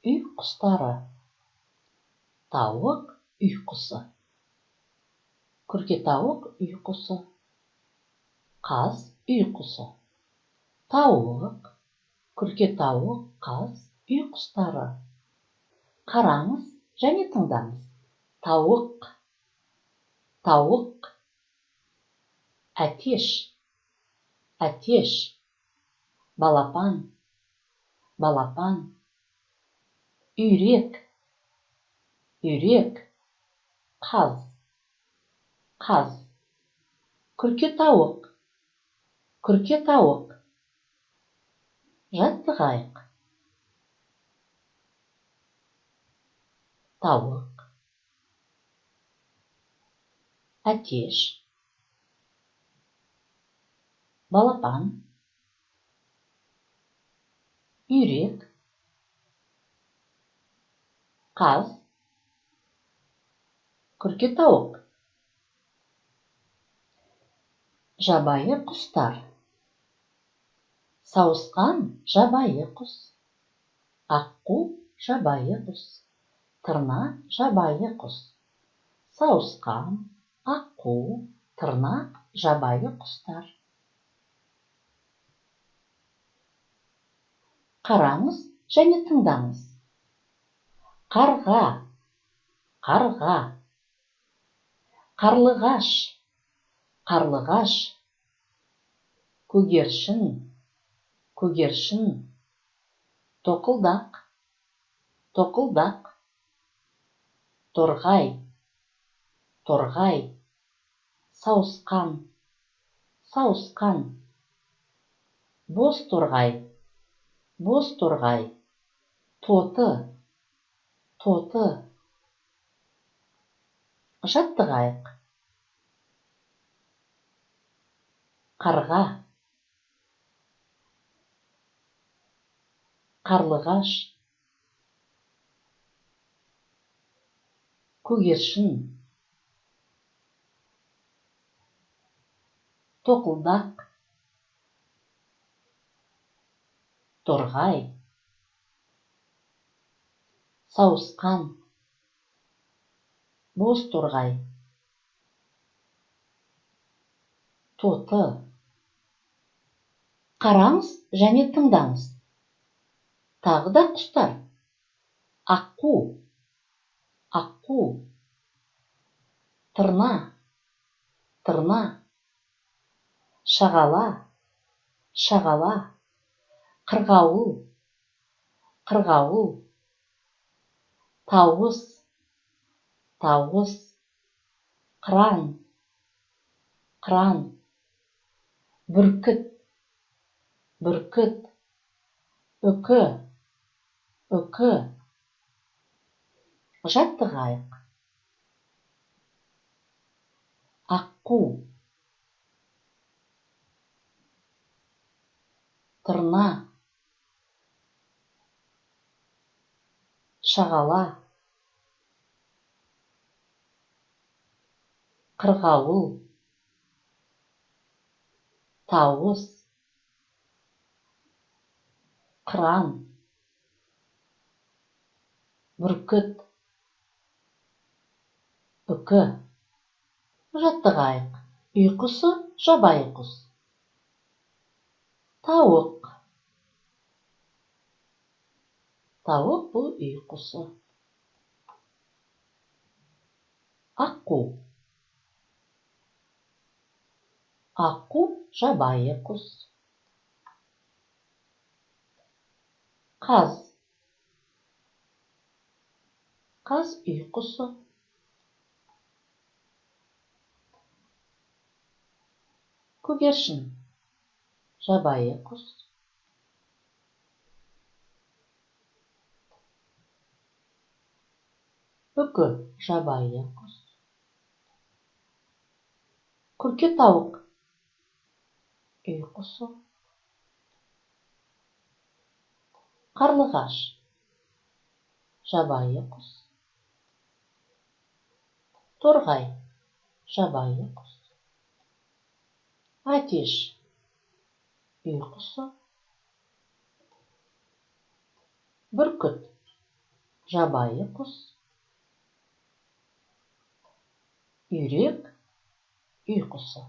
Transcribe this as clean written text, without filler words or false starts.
Үй құстары. Тауық үй құсы. Күркетауық үй құсы. Қаз үй құсы. Тауық, күркетауық, қаз үй құстары. Қараңыз және тыңдаңыз. Тауық, тауық, әтеш, әтеш, балапан, балапан, үйрек, үйрек, қаз, қаз, күркетауық, күркетауық. Жаттығайық. Тауық, әтеш, балапан, үйрек, қаз, күркетауық. Жабайы құстар. Сауысқан жабайы құс, аққу жабайы құс, тырна жабайы құс. Сауысқан, аққу, тырна жабайы құстар. Қараңыз және тыңдаңыз. Қарға, қарға, қарлығаш, қарлығаш, көгершін, көгершін, тоқылдақ, тоқылдақ, торғай, торғай, сауысқан, сауысқан, бозторғай, бозторғай, тоты, тоты. Жаттығайық. Қарға, қарлығаш, көгершін, тоқылдақ, торғай, сауысқан, бозторғай, тоты. Қараңыз және тыңдаңыз. Тағы да құстар. Аққу, аққу, тырна, тырна, шағала, шағала, қырғауыл, қырғауыл, тауыс, тауыс, қыран, қыран, бүркіт, бүркіт, үкі, үкі. Жаттығайық. Аққу, тырна, шағала, қырғауыл, тауыс, қыран, бүркіт, үкі. Жаттығайық. Үй құсы, жабайы құс. Тауық. Тауық бұл үй құсы. Аққу. Аққу жабайы құс. Қаз. Қаз үй құсы. Көгершін жабайы құс. Үкі жабайы құс. Күркетауық үй құсы. Қарлығаш жабайы құс. Торғай жабайы құс. Әтеш үй құсы. Бүркіт Жабайы құс. Үйрек, үй құсы.